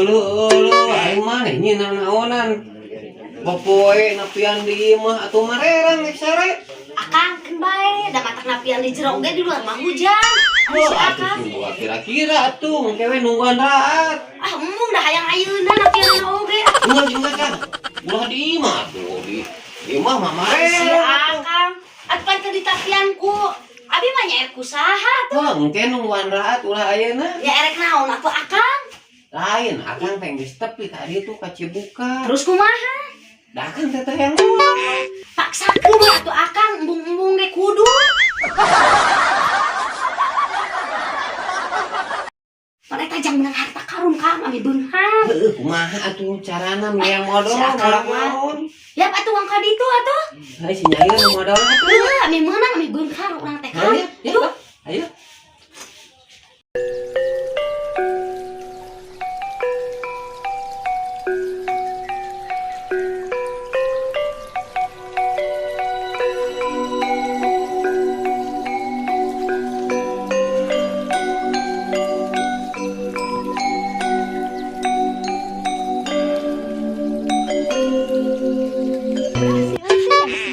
Euleuh aing mah nyeunah naonan. Popoe napian di imah atuh marerang geus sare. Akang keun bae, da matak napian di jero oge di luar mah hujan. Ari si Akang. Atuh kira-kira atuh engke we nungguan raat. Ah, embung dah hayang ayeuna napian oge. Enggak juga kan. Ulah di imah atuh di imah mah Ari si marerang. Akang. Atuh pan teu ditapian ku abi mah nyaer ku saha tuh. Wah, engke nungguan raat ulah ayeuna. Ya erek naon atuh Akang. Lain, akang teh geus tepi ka ditu ka Cibuka. Terus kumaha? Da akang teh teh yang moal. Paksakeun we atuh Akang embung-embung ge kudu. Mana eta jang menang harta karun Kang, ami beunghar. Heueuh, kumaha atuh carana miang modal Si Akang modal mah. naon? Ya atuh wang ka ditu atuh. Heuh, si nyair modal atuh. Heuh, ami meunang ami beunghar urang teh Kang. Ayo, ya, ayo.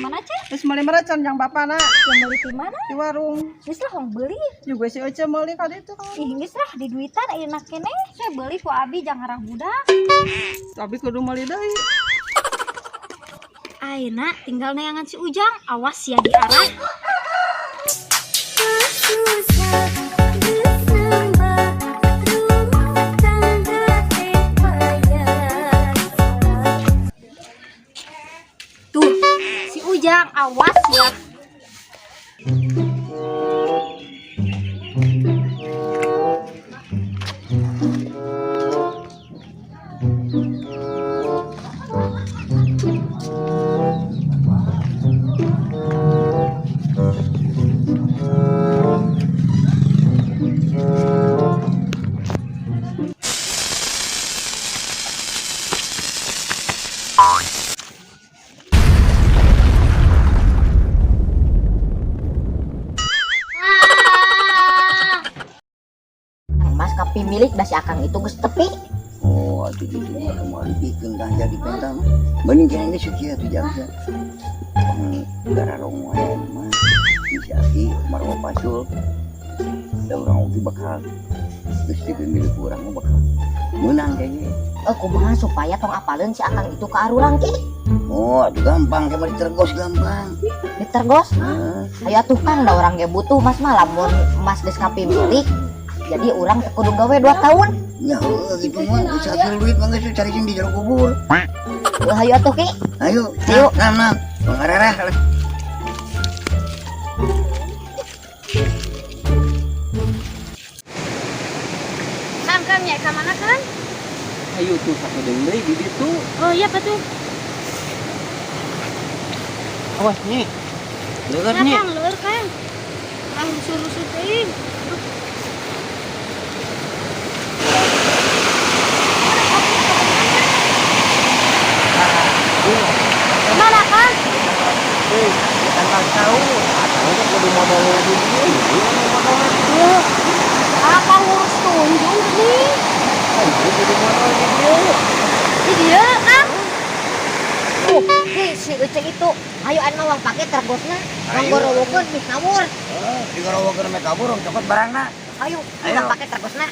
Mana cah? Terus meuli mercon yang bapak nak Yang beli di mana? di warung. Geus lah hong beli. Juga si Oce meuli kali itu kan. Ih, geus lah di duitan ayeuna keneh. Saya beli ku abi jang arah budak. Tapi kudu meuli deui. Ayeuna tinggal neangan si Ujang, awas ya diarah. Tuh, si Ujang awas ya. Mas kapi milik dah si Akang itu geus tepi. Oh, atuh gitu mah kumaha dipikeun tah jadi pentang. Mending kayaknya geus kieu atuh jangsa. Pang gararong wae mah. Si Aki marwa pasul. Da urang oge bakal geus dipemilik urang mah bakal meunang kayaknya. Eh kumaha supaya tong apaleun si Akang itu ka arulang ki? Oh, atuh gampang kayak mah ditergos gampang. Ditergos. Heeh. Ayo atuh Kang da urang ge butuh Mas mah lamun Mas geus kapi milik. Jadi urang teu kudu gawe 2 tahun. Ya heueuh gitu mah geus hasil duit mah geus cari sing di jero kubur. Heuh hayu atuh ki. Ayo, Ayo. Nam nam. Pangararah lah. Kang, Kang, nya ka mana Kang? Ayo tuh sakedeung deui di ditu. Oh iya apa tuh? Awas nyi. Leueur Ya nyi. Kang, leur Kang. Ah, rusuh-rusuh teuing. Mana Kang? Heuh, tanpa tahu. Akang teh kudu modal di dieu. Ieu modal dieu. Akang ngurus tunjung nih. Ayo kudu modal di dieu. Di dieu, Kang. Tuh, ki si Ece itu ayo an mah wang pake tergosna. Wang Ayo. gorowokeun mih ngawur. Heeh, digorowokeun meh kabur cokot barangna. Ayo, Ayo. wang pake tergosna.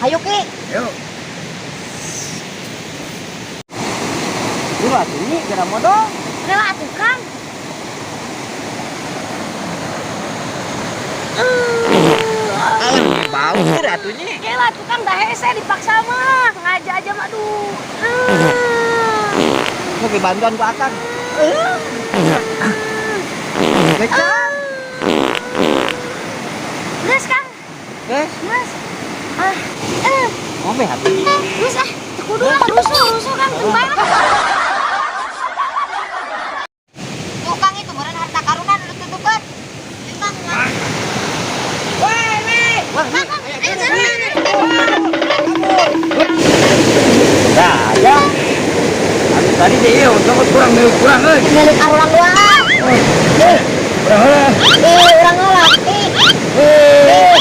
Ayo ki. Yuk. Dulu atuh nyi geura modal. Rela atuh Kang. Alah, bau atuh nyi. Kela atuh Kang dah hese dipaksa mah. Ngaja aja mah aduh. Sok dibantuan ku Akang. Geus, Kang. Geus Kang, Geus. geus. Ah, Ngombe atuh nyi. geus ah, teu kudu lah rusuh-rusuh Kang, keun bae lah. Tuh Kang itu meureun harta karunan udah tutukeun. Kang, Wah, nyi. Ayo jalan. Nah, ya. Atuh tadi teh ieu cokot kurang milik kurang euy. milik arulang doang. Urang heula. Eh, urang heula. Ki. Eh.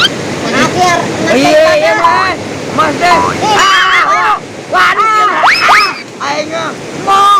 Maaf ya. Iya, iya, Mas. Mas deh. Ah, waduh. Aing mah.